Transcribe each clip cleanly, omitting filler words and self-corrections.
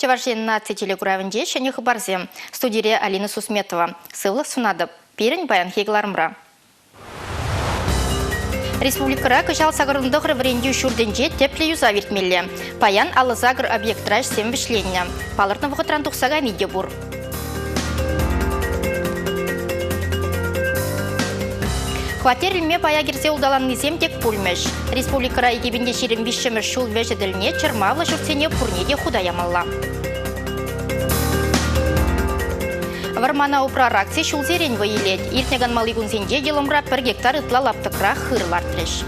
Чӑваш Ен наци телекуравӗнче ҫӗнӗ хыпарсем. Студире Алина Сусметова. Сывлӑх сунатӑп. Пирӗн паянхи кӑларӑмра. Республикӑра кӑҫал 89 вӗрентӳ ҫуртӗнче тӗплӗ юсав иртмелле. Паян 58 объектра ӗҫсем вӗҫленнӗ. Палӑртнӑ вӑхӑтран тухса кайни те пур. Хваттер илме пая кӗрсе улталаннисем тек пулмӗҫ. Республикӑра 2023-мӗш ҫул вӗҫӗ тӗлне чӑрмавлӑ ҫуртсене пурне те хута ямалла. Вӑрмана упрар акци ҫулсерен вӑй илет. Иртнӗ канмалли кунсенче Йӑлӑмра пӗр гектар ытла лаптӑкра хыр лартрӗҫ.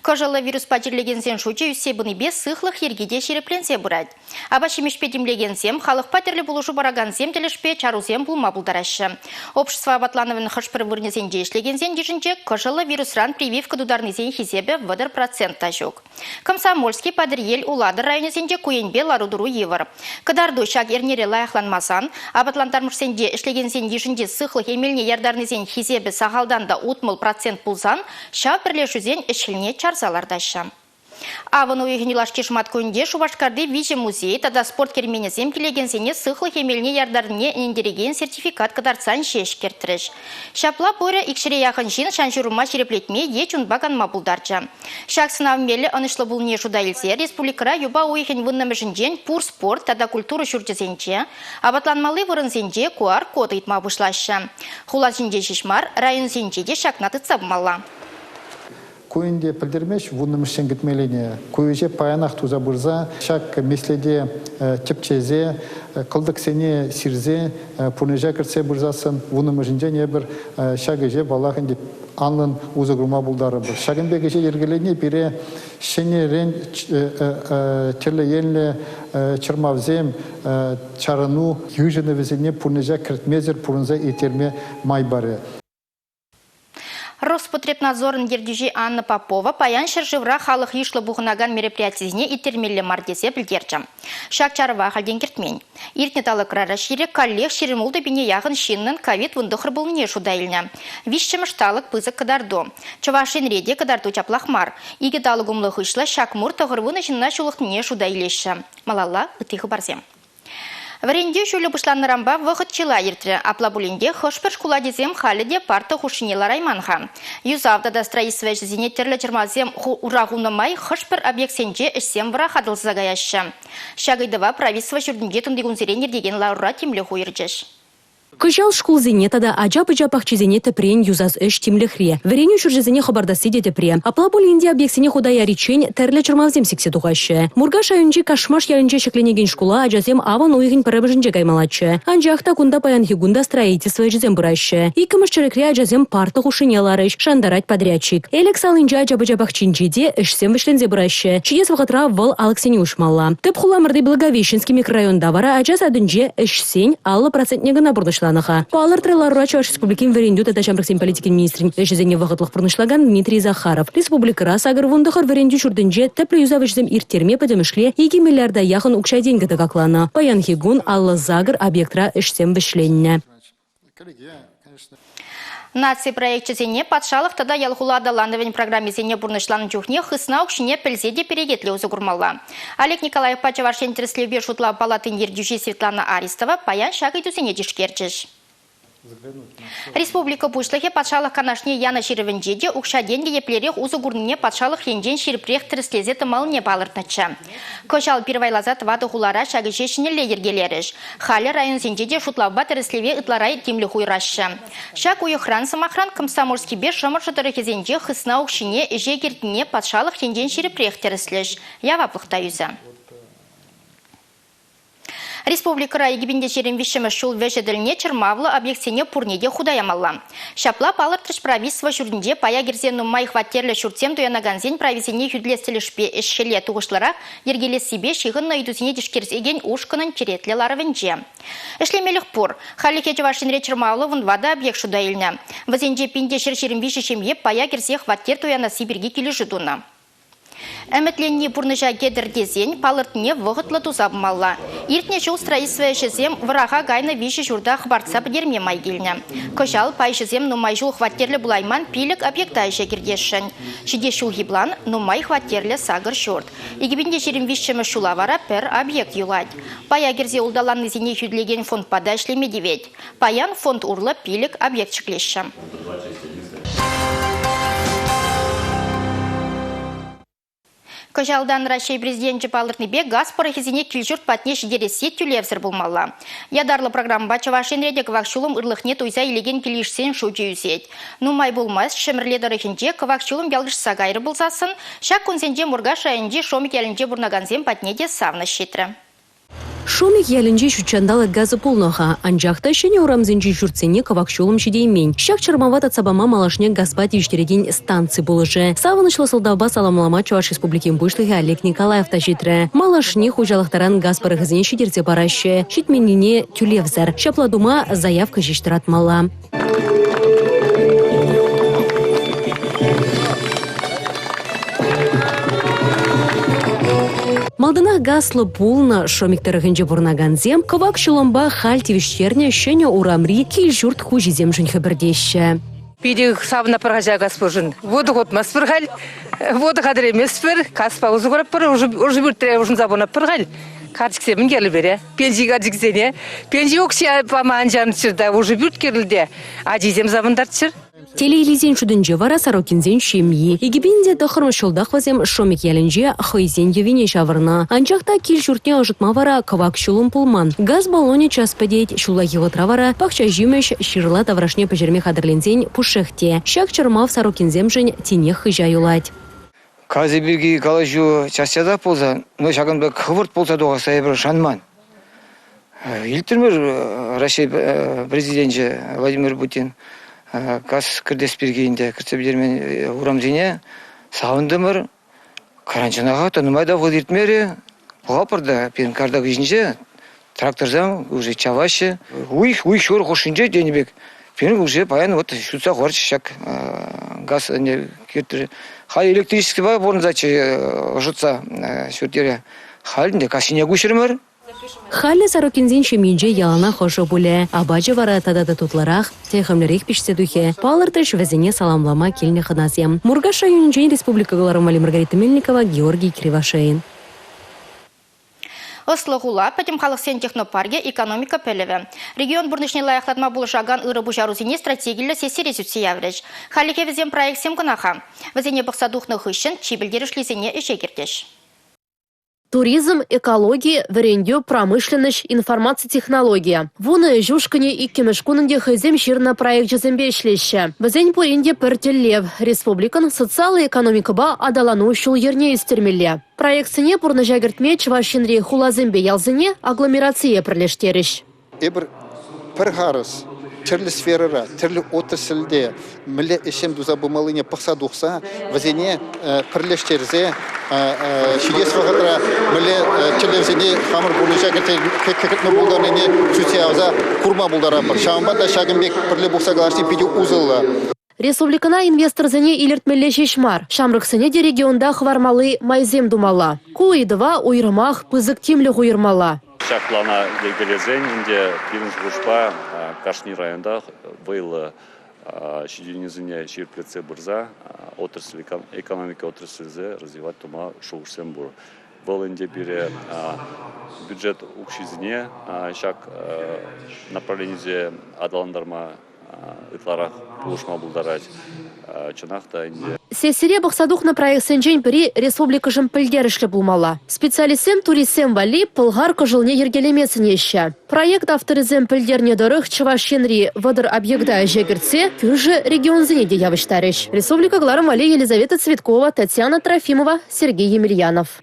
Кӑшӑллӑ вируспа чирлекенсен шучӗ ӳссе пынипе сыхлӑх йӗрки те ҫирӗпленсе пырать. Апат-ҫимӗҫпе тимлекенсем, халӑхпа тӗрлӗ пулӑшу паракансем тӗлӗшпе чарусем пулма пултараҫҫӗ. Общество апатланӑвӗн хӑш-пӗр вырӑнӗсенче ӗҫлекенсен йышӗнче кӑшӑллӑ вирусран прививка тутарнисен хисепӗ 30% та ҫук. Комсомольски, Патӑрьел, Улатӑр районӗсенче ку енпе лару-тӑру йывӑр. Кӑтарту ҫак эрнере лайӑхланмасан, апатлантармӑшсенче ӗҫлекенсен йышӗнче сыхлӑх эмелне яртарнисен хисепӗ сахалтан та 60% пулсан, Ҫав пӗрлешӳсен ӗҫ-хӗлне чарса лартаҫҫӗ. Авӑн уйӑхӗн юлашки шӑматкунӗнче Шупашкарти виҫӗ музей тата спорт керменӗсем килекенсене сыхлӑх эмелне яртарнине ӗнентерекен сертификат кӑтартсан ҫеҫ кӗртрӗҫ. Ҫапла пурӗ икҫӗре яхӑн ҫын ҫан-ҫурӑма ҫирӗплетме е чунпа канма пултарчӗ. Ҫак сӑнав мелӗ ӑнӑҫлӑ пулнине шута илсе республикӑра юпа уйӑхӗн вуннӑмӗшӗнчен пур спорт тата культура ҫурчӗсенче, апатланмалли вырӑнсенче QR-код ыйтма пуҫлаҫҫӗ. Хуласенче ҫеҫ мар, районсенче те ҫакна тытса пымалла. Ку ӗнтӗ пӗлтермест вуннӑмӗшсен кӗтмеллине. Ку ӗҫе паянах туса пырса ҫак меслете тӗпчесе, кӑлтӑксене сирсе пурнӑҫа кӗртсе пырсассӑн вуннӑмӗшӗнчен эпир ҫак ӗҫе паллах ӗнтӗ анлӑн усӑ курма пултарӑпӑр. Ҫакӑн пек ӗҫе йӗркелени пире ҫӗнӗрен тӗрлӗ енлӗ чӑрмавсем, чарӑну йышӑнӑвӗсене пурнӑҫа кӗртмесӗр пурӑнса ирттерме май парӗ. Роспотребнадзорӑн ертӳҫи Анна Попова паян ҫӗршывра халӑх йышлӑ пухӑнакан мероприятисене ирттермелле мар тесе пӗлтерчӗ. Ҫак чарӑва ахальтен кӗртмен. Иртнӗ талӑкра Раҫҫейре каллех 26 пине яхӑн ҫыннӑн ковид-19 пулнине шута илнӗ. Виҫҫӗмӗш талӑк пысӑк кӑтарту. Чӑваш Енре те кӑтарту чаплах мар. Икӗ талӑк умлӑ-хыҫлӑ ҫак мур 90 ҫынна ҫулӑхнине шута илеҫҫӗ. Малалла ытти хыпарсем. Вӗрентӳ ҫулӗ пуҫланнӑранпа вӑхӑт чылай иртрӗ. Апла пулин те хӑш-пӗр шкул ачисем халӗ те парта хушшине ларайман-ха. Юсав тата строительство ӗҫӗсене тӗрлӗ чӑрмавсем ура хунӑ май хӑш-пӗр объектсенче ӗҫсем вӑраха тӑсӑлса каяҫҫӗ. Ҫак ыйтӑва правительство ҫуртӗнче тунтикунсерен иртекен ларура тимлӗх уйӑрчӗҫ. Кӑҫал шкулсене тата ача-пӑча пахчисене тӗпрен юсас ӗҫ тимлӗхре. Вӗренӳ ҫурчӗсене хӑпартасси те тӗпре. Апла пулин те объектсене хута яриччен тӗрлӗ чӑрмавсем сиксе тухаҫҫӗ. Муркаш районӗнчи Кашмаш ялӗнче ҫӗкленекен шкула ачасем авӑн уйӑхӗн пӗрремӗшӗнче каймаллаччӗ. Анчах та кунта паянхи кун та строительство ӗҫӗсем пыраҫҫӗ. Иккӗмӗш чӗрӗкре ачасем парта хушшине ларӗҫ, шантарать подрядчик. Элӗк салинчи ача-пӑча пахчинче те ӗҫсем вӗҫленсе пыраҫҫӗ. Ҫитес вӑхӑтра вӑл алӑксене уҫмалла. Тӗп хуламӑрти Благовещенски микрорайонта вара ача садӗнче ӗҫсен 50 процентне кӑна пурнӑҫланӑ-ха. Палӑртрӗ ларура Чӑваш Республикин вӗрентӳ тата ҫамрӑксен политикин министрӗн ӗҫӗсене вӑхӑтлӑх пурнӑҫлакан Дмитрий Захаров. Республикӑра 89 вӗрентӳ ҫуртӗнче тӗплӗ юсав ӗҫӗсем ирттерме пӗтӗмӗшле 2 миллиарда яхӑн укҫа-тенкӗ тӑкакланӑ. Паянхи кун 58 объектра ӗҫсем вӗҫленнӗ. Наци проекчӗсене патшалӑх тата ял-хула аталанӑвӗн программисене пурнӑҫланӑ чухне хысна укҫине пӗлсе те перекетлӗ усӑ курмалла. Олег Николаевпа Чӑваш Ен тӗрӗслевпе шутлав палатин ертӳҫи Светлана Аристова паян ҫак ыйтусене тишкерчӗҫ. Республика Пуҫлӑхӗ Патшалӑх Канашне янӑ ҫырӑвӗнче те укҫа-тенкӗ еплерех усӑ курнине патшалӑх енчен ҫирӗпрех тӗрӗслесе тӑмаллине палӑртнӑччӗ. Кӑҫал пирвайласа тӑватӑ хулара ҫак ӗҫе ҫӗнӗлле йӗркелерӗҫ. Халӗ районсенче те шутлавпа тӗрӗслеве ытларах тимлӗх уйӑраҫҫӗ. Ҫак уйӑхран, сӑмахран, Комсомольскипе Шӑмӑршӑ тӑрӑхӗсенче хысна укҫине ӗҫе кӗртнине патшалӑх енчен ҫирӗпрех тӗрӗслӗҫ, яваплӑх та ӳсӗ. Республикӑра 2023-мӗш ҫул вӗҫӗ тӗлне чӑрмавлӑ объектсене пурне те хута ямалла. Ҫапла палӑртрӗҫ правительство ҫуртӗнче пая кӗрсе нумай хваттерлӗ ҫуртсем туянакансен прависене хӳтӗлес тӗлӗшпе ӗҫ-хӗле тухӑҫлӑрах йӗркелессипе ҫыхӑннӑ ыйтусене тишкерсекен ушкӑнӑн черетлӗ ларӑвӗнче. Ӗҫлемелӗх пур. Хальлӗхе Чӑваш Енре чӑрмавлӑ вунтӑватӑ объект шута илнӗ. Вӗсенче 1123 ҫемье пая кӗрсе хваттер туянасси пирки килӗшӳ тунӑ. Ӗмӗтленни пурнӑҫа кӗтӗр тесен палӑртнине вӑхӑтлӑ туса пымалла. Иртнӗ ҫул строительство ӗҫӗсем вӑраха кайнӑ виҫӗ ҫурта хӑпартса пӗтерме май килнӗ. Кӑҫал пайҫӑсем нумай ҫул хваттерлӗ пулайман пилӗк объекта ӗҫе кӗртесшӗн. Ҫитес ҫулхи план – нумай хваттерлӗ сакӑр ҫурт. 2023 ҫула вара пӗр объект юлать. Пая кӗрсе улталаннисене хӳтӗлекен фондпа та ӗҫлеме тивет. Паян фонд урлӑ пилӗк объект ҫӗклеҫҫӗ. Кӑҫалтан Раҫҫей Президенчӗ палӑртнипе газ пӑрӑхӗсене кил-ҫурт патне ҫитересси тӳлевсӗр пулмалла. Ятарлӑ программӑпа Чӑваш Енре те кӑвак ҫулӑм ырлӑхне туйса илекен килйышсен шучӗ ӳсет. Нумай пулмасть Ҫӗмӗрле тӑрӑхӗнче кӑвак ҫулӑм ялкӑшса кайрӗ пулсассӑн, ҫак кунсенче Муркаш районӗнчи Шомик ялӗнче пурӑнакансем патне те савӑнӑҫ ҫитрӗ. Шомик ялӗнче ҫутҫанталӑк газӗ пулнӑ-ха, анчах та ҫӗнӗ урамсенчи ҫуртсене кӑвак ҫулӑм ҫитеймен. Ҫак чӑрмава татса пама малашне газпа тивӗҫтерекен станци пулӑшӗ. Савӑнӑҫлӑ сӑлтавпа саламлама Чӑваш Республикин Пуҫлӑхӗ Олег Николаев та ҫитрӗ. Малашне хуҫалӑхтаран газ пӑрӑхӗсене ҫитерсе параҫҫӗ, ҫитменнине тӳлевсӗр. Ҫапла тума заявка ҫеҫ тӑратмалла. Малтанах газлӑ пулнӑ Шомик тӑрӑхӗнче пурӑнакансем кӑвак ҫулӑмпа халь тивӗҫтернӗ ҫӗнӗ урамри кил-ҫурт хуҫисемшӗн хӗпӗртеҫҫӗ. Питӗ савӑнатпӑр хаҫа газпӑшӑн. Вутӑ хутмастпӑр халь, вутӑ хатӗрлеместпӗр, газпа усӑ куратпӑр, ӑшӑ пӳртре ӑшӑнса пурӑнатпӑр халь. Карчӑксем мӗн кирлӗ пире? Пенси карчӑксене. Пенси укҫи пама анчанччӑр та, ӑшӑ пӳрт кирлӗ те. Ачисем савӑнтарччӑр. Телейлисен шутӗнче вара Сорокинсен ҫемйи. 2009 ҫултах вӗсем Шомик ялӗнче хӑйсен йӑвине ҫавӑрнӑ. Анчах та кил-ҫуртне ӑшӑтма вара кӑвак ҫулӑм пулман. Газ баллонӗ час пӗтет, ҫуллахи вӑхӑтра вара пахча ҫимӗҫ, ҫырла таврашне пӗҫерме хатӗрленсен пушшех те. Ҫак чӑрмав Сорокинсемшӗн тинех хыҫа юлать. Газӗ пирки калаҫу час-часах пулсан, но ҫакӑн пек хӑвӑрт пулса тухасса эпир шанман. Илтрӗмӗр Раҫҫей Президенчӗ Владимир Путин газ кӗртес пирки ӗнтӗ кӗртсе пӗтермен урамсене савӑнтӑмӑр. Карантинаха та нумай та вӑхӑт иртмерӗ. Пӑхатпӑр та пирӗн карта хыҫӗнче тракторсем уже чаваҫҫӗ. Уйӑх, уйӑх ҫур хушшинче тенӗ пек пирӗн уже паян вот ҫутса хӑварчӗҫ ҫак газ кӗртрӗ. Халь электричествопа пурӑнсаччӗ ӑшӑтса ҫурт-йӗре. Халь ӗнтӗ каҫхине куҫрӑмӑр. Халӗ Сорокинсен ҫемйинче яланах ӑшӑ пулӗ. Апачӗ вара тата та тутлӑрах, техӗмлӗрех пиҫсе тухӗ. Палӑртрӗҫ вӗсене саламлама килнӗ хӑнасем. Муркаш районӗнчен республика кӑларӑмӗ Маргарита Мельникова, Георгий Кривошеин. Ӑслӑ хула, пӗтӗм халӑхсен технопаркӗ, экономика пӗлӗвӗ. Регион пурнӑҫне лайӑхлатма пулӑшакан ырӑ пуҫарусене стратегиллӗ сессире сӳтсе яврӗҫ. Хальлӗхе вӗсем проектсем кӑна-ха. Вӗсене пӑхса тухнӑ хыҫҫӑн чи пӗлтерӗшлисене ӗҫе кӗртӗҫ. Туризм, экологи, вӗрентӳ, промышленноҫ, информаци технологийӗ. Вунӑ ӗҫ ушкӑнӗ иккӗмӗш кун ӗнтӗ хӑйсем ҫырнӑ проекчӗсемпе ӗҫлеҫҫӗ. Вӗсен пурин те пӗр тӗллев – республикӑн социаллӑ экономикӑпа аталану ҫул-йӗрне ӳстермелле. Проектсене пурнӑҫа кӗртме Чӑваш Енри хуласемпе ялсене агломерацие пӗрлештерӗҫ. Эпир пӗр харӑс тӗрлӗ сферӑра, тӗрлӗ отрасльте мӗнле ӗҫсем туса пымаллине пӑхса тухса вӗсене пӗрлештерсе ҫитес вӑхӑтра мӗнле тӗллевсене хамӑр пурнӑҫа кӗртме пултарнине сӳтсе явса курма пултаратпӑр. Ҫавӑнпа та ҫакӑн пек пӗрле пухса калаҫни питӗ усӑллӑ. Республикӑна инвесторсене илӗртмелле ҫеҫ мар, ҫамрӑксене те регионта хӑвармалли майсем тумалла. Ку ыйтӑва уйрӑмах пысӑк тимлӗх уйӑрмалла. Ҫак плана йӗркелесен ӗнтӗ пирӗн шухӑшпа кашни районтах вӑйлӑ ҫитӗнӳсене ҫирӗплетсе пырса отрасль, экономика отраслӗсене развивать тума шухӑшсем пур. Вӑл ӗнтӗ пире бюджет укҫисене ҫак направленисене аталантарма ытларах пулӑшма пултарать. Чӑнах та ӗнтӗ. Сессире пӑхса тухнӑ проектсенчен пӗри республикӑшӑн пӗлтерӗшлӗ пулмалла. Специалистсем туристсем валли пӑлхар кӑшӑлне йӗркелеме сӗнеҫҫӗ. Проект авторӗсем пӗлтернӗ тӑрӑх, Чӑваш Енри 30 объекта ӗҫе кӗртсе кӳршӗ регионсене те явӑҫтарӗҫ. Республика кӑларӑм валли Елизавета Цветкова, Татьяна Трофимова, Сергей Емельянов.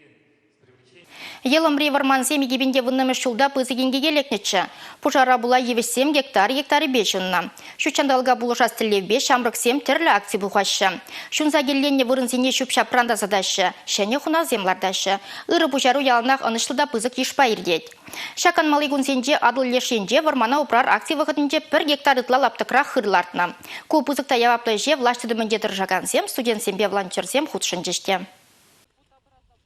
Йӑлӑмри вӑрмансем 2010-мӗш ҫулта пысӑк инкеке лекнӗччӗ. Пушара пула йывӑҫсем гектар-гектарӗпе ҫуннӑ. Ҫут ҫанталӑка пулӑшас тӗллевпе ҫамрӑксем тӗрлӗ акци пухаҫҫӗ. Ҫунса килленнӗ вырӑнсене ҫӳп-ҫапран тасатаҫҫӗ, ҫӗнӗ хунавсем лартаҫҫӗ. Ырӑ пуҫару яланах ӑнӑҫлӑ та пысӑк йышпа иртет. Ҫак канмалли кунсенче Атӑл леш енче вӑрмана упрар акци вӑхӑтӗнче пӗр гектар ытла лаптӑкра хыр лартнӑ. Ку пысӑк та яваплӑ ӗҫе влаҫ тытӑмӗнче тӑрӑшакансем, студентсемпе волонтерсем хутшӑнчӗҫ те.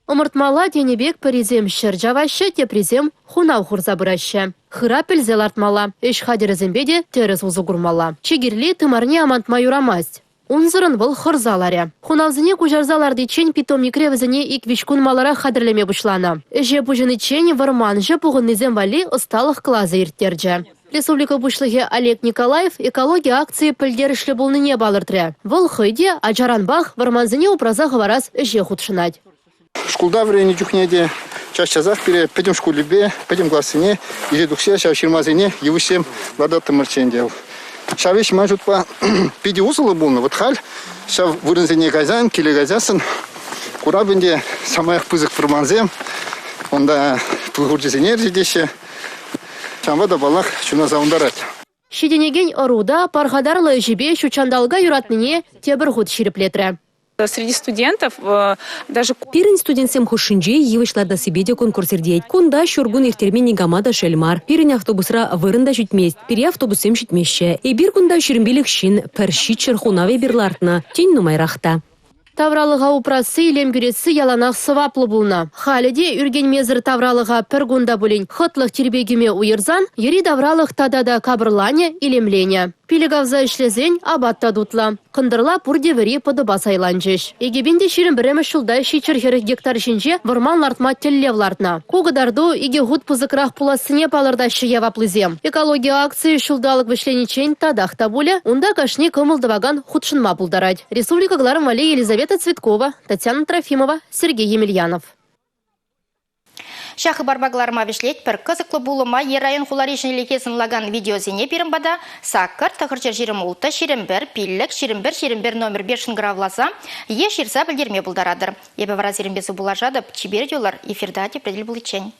Ӑмӑртмалла тенӗ пек пӗрисем ҫӗр чаваҫҫӗ, теприсем хунав хурса пыраҫҫӗ. Хыра пӗлсе лартмалла, ӗҫ хатӗрӗсемпе те тӗрӗс усӑ курмалла. Чи кирли тымарне амантма юрамасть. Унсӑрӑн вӑл хӑрса ларӗ. Хунавсене куҫарса лартиччен питомникре вӗсене ик-виҫ кун маларах хатӗрлеме пуҫланӑ. Ӗҫе пуҫӑниччен вӑрманҫӑ пухӑннисем валли ӑсталӑх класӗ ирттерчӗ. Республика Пуҫлӑхӗ Олег Николаев экологи акцийӗ пӗлтерӗшлӗ пулнине палӑртрӗ. Вӑл хӑй те ачаранпах вӑрмансене упраса хӑварас ӗҫе хутшӑнать. Шкулта вӗреннӗ чухне те час-часах пире пӗтӗм шкулӗпе, пӗтӗм классене илсе тухса ҫав ҫырмасене йывӑҫсем лартаттӑмӑрччӗ ӗнтӗ. Ҫав ӗҫ ман шутпа питӗ усӑллӑ пулнӑ. Вот халь ҫав вырӑнсене кайсан, киле кайсассӑн курап ӗнтӗ самаях пысӑк вӑрмансем, унта пыл хурчӗсене ӗрчетеҫҫӗ. Ҫавӑнпа та, паллах, чуна савӑнтарать. Ҫитӗнекен ӑру та пархатарлӑ ӗҫӗпе ҫут ҫанталӑка юратнине тепӗр хут ҫирӗплетрӗ. Среди студентов э, даже Пирӗн студентсем хушшинче йывӑҫ лартассипе те конкурс иртет. Кунта ҫур кун ирттерме никама та шел мар. Пирӗн автобусра вырӑн та ҫитмест, пире автобуссем ҫитмеҫҫӗ. Эпир кунта 25 ҫын, пӗр ҫиччӗр хунав эпир лартнӑ, тен нумайрах та. Тавралӑха упрасси, илем кӳресси яланах сӑваплӑ пулнӑ. Халӗ те ӳркенмесӗр тавралӑха пӗр кун та пулин хӑтлӑх тирпей кӳме уйӑрсан йӗри-тавралӑх тата та капӑрланӗ, илемленӗ. Пилӗк авса ӗҫлесен апат та тутлӑ. Кӑнтӑрла пурте вӗри пӑтӑпа сайланчӗҫ. 2021 ҫулта 740 гектар ҫинче вӑрман лартма тӗллев лартнӑ. Ку кӑтарту икӗ хут пысӑкрах пулассине палӑртаҫҫӗ яваплисем. Экологи акцийӗ ҫулталӑк вӗҫлениччен татах та пулӗ. Унта кашни кӑмӑл тӑвакан хутшӑнма пултарать. Республика кӑларӑм валли Елизавета Цветкова, Татьяна Трофимова, Сергей Емельянов. Ҫак хыпарпа кӑларма вӗҫлетпӗр. Кӑсӑклӑ пулӑма е район-хулари ҫӗнӗлӗхе сӑнлакан видеосене пирӗн пата саккӑр, 926, 21, 5, 21, 21 номерпе шӑнкӑравласа е ҫырса пӗлтерме пултаратӑр. Эпӗ вара сирӗнпе сывпуллашатӑп. Чипер юлӑр, эфирта тепре тӗл пуличчен.